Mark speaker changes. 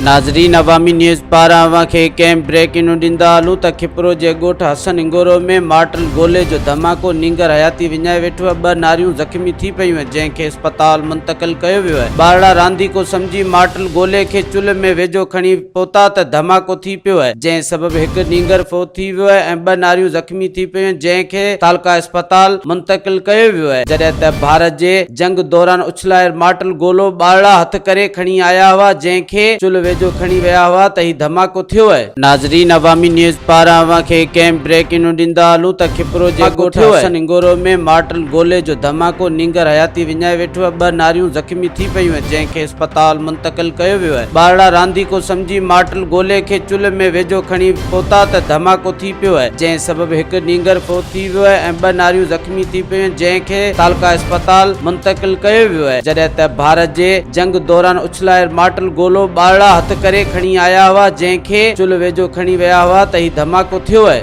Speaker 1: ناظرين عوامي نيوز پاران اوهان کي هڪ اهم بريڪنگ نيوز ڏيندا هلون ته کپرو جي ڳوٺ حسن هنگورو ۾ مارٽل گولي جو ڌماڪو نينگر حياتي وڃائي ويٺو ۽ ٻه ناريون زخمي ٿي پيون آهن جنهن کي اسپتال منتقل ڪيو ويو آهي ٻارڙا رانديڪو سمجهي مارٽل گولي کي چلهه ۾ ويجهو کڻي پهتا ته ڌماڪو ٿي پيو آهي جنهن سبب هڪ نينگر فوت ٿي ويو آهي ۽ ٻه ناريون زخمي ٿي پيون آهن جنهن کي تعلقه اسپتال منتقل ڪيو ويو آهي جڏهن ته ڀارت جي جنگ دوران اڇلايل مارٽل گولو ٻارڙا هٿ ڪري کڻي آيا هئا، جنهن کي چلهه ويجهو کڻي ويا هئا ته هي ڌماڪو ٿيو آهي. ناظرين عوامي نيوز پاران اوهان کي هڪ اهم بريڪنگ نيوز ڏيندا هلون ته کپرو جي ڳوٺ حسن هنگورو ۾ مارٽل گولي جو ڌماڪو نينگر حياتي وڃائي ويٺو ۽ ٻه ناريون زخمي ٿي پيون آهن، جنهن کي اسپتال منتقل ڪيو ويو آهي. ٻارڙا رانديڪو سمجهي مارٽل گولي کي چلهه ۾ ويجهو کڻي پهتا ته ڌماڪو ٿي پيو آهي، جنهن سبب هڪ نينگر فوت ٿي ويو آهي ۽ ٻه ناريون زخمي ٿي پيون آهن، جنهن کي تعلقه اسپتال منتقل ڪيو ويو آهي، جڏهن ته ڀارت جي جنگ دوران اڇلايل مارٽل گولو ٻارڙا هٿ ڪري کڻي آيا هئا، جنهن کي چلهه ويجهو کڻي ويا هئا ته هي ڌماڪو ٿيو آهي.